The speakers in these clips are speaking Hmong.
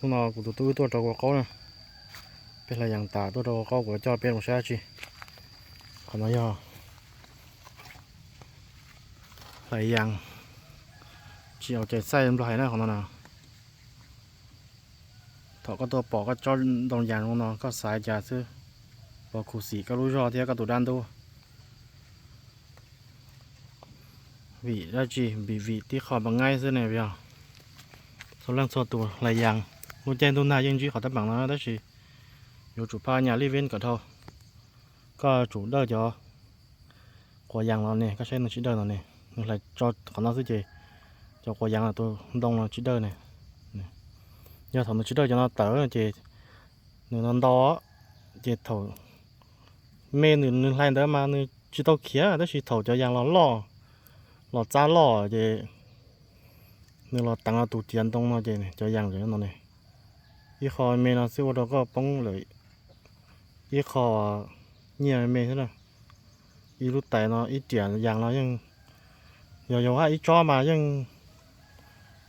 Hnub no kuv tus tub wb tuaj rau kua qaub na. Peb hlais yas tas tuaj rau kua qaub, kuv coj peb los saib dab tsi. Qhov no yog hlais yas tsis aus cais xaij nplog hais na qhov no na. Thaum koj tuaj pom koj tsob ntoo yas zoo no koj xav cas xwb, puas khuv xim koj lub zog thiab koj tus dab ntub? Vim dab tsi? Vim, vim tib qho npa ngaib xwb ne yog. Txhua leej txhua tus hlais yas, lub caij ntuj nag yeej ntsib qhov teeb meem no tab sis yuav tsum phaj nyas lij veb kom dhau. Koj tsum dawj cov quav yas los ne, koj saib nws tsis dawj no ne, nws hlais tso qhov no xwb ces cov quav yas los tus ntoo no tsis dawj ne. Yog thaum nws tsis dawj cov no tawm ces nws no ntau, ces thaum me nws, nws hlais ntawd mas nws tsis tau khiav tab sis thaum cov yas los loj, los txab loj ces nws los teev los tus ciav ntoo no ces cov yas no ne, ib qho me no xwb ua rau koj poob lawm ib qho nyiaj me xwb na. Ib lub tais no ib riam yas no yeej, yog yus haj ib tsob mas yeej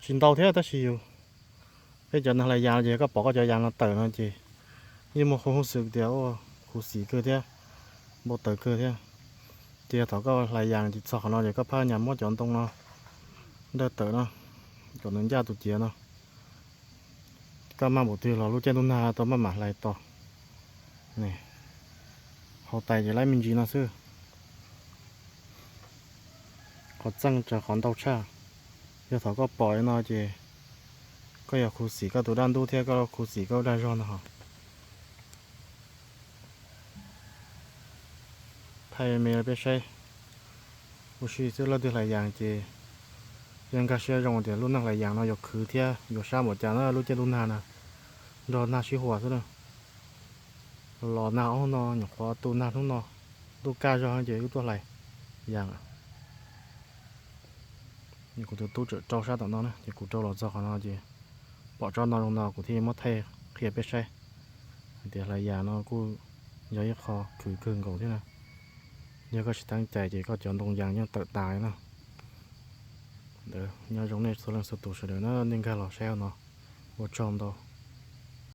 tsis ntau thiab tab sis yus, peb cov neeg hlais yas no ces koj pom koj cov yas no tawm no ces yeej muaj qhov huj xwm tias ua khuv xim kawg thiab, npau taws kawg thiab. Ces yog thaum koj hlais yas ces txog qhov no ces koj phaj nyas muab cov ntoo no dawj tawm no, kom nws ncaj tus ciav no, koj maj npaum twg los lub caij ntuj nag tau maj mam hlais tos. Hauv tais ces laib me ntsis no xwb, qhov txeej tsawv qhov ntau tshaj. Yog thaum koj pom li no ces koj yuav khuv xim koj tus dab ntub thiab koj khuv xim koj dag zog no. Thaij me peb saib, ua si xwb leej twg hlais yas ces yeej nkag siab zoo tias lub neej hlais yas no yuav khwv thiab yuav sab npaum cas na lub caij ntuj nag na, nrog nag sib huas xwb na. Los nag ob hnub no nyuam qhuav tu nag hnub no, ntuj kaj zog ces wb tuaj hlais yas. Kuv tus tub tseem rau sab tom no na ces kuv rau los txog qhov no ces pom tsob no zoo no kuv thiaj muab thaij qhia peb saib hais tias hlais yas no kuj yog ib qho khwv kawg nkaus thiab na. Yog koj tsis teeb cai ces koj cov ntoo yas yeej tawm tas li na. Nyob zoo nej txhua leej txhua tus sawv daws na, nej nkag los saib no, ua tsaug ntau.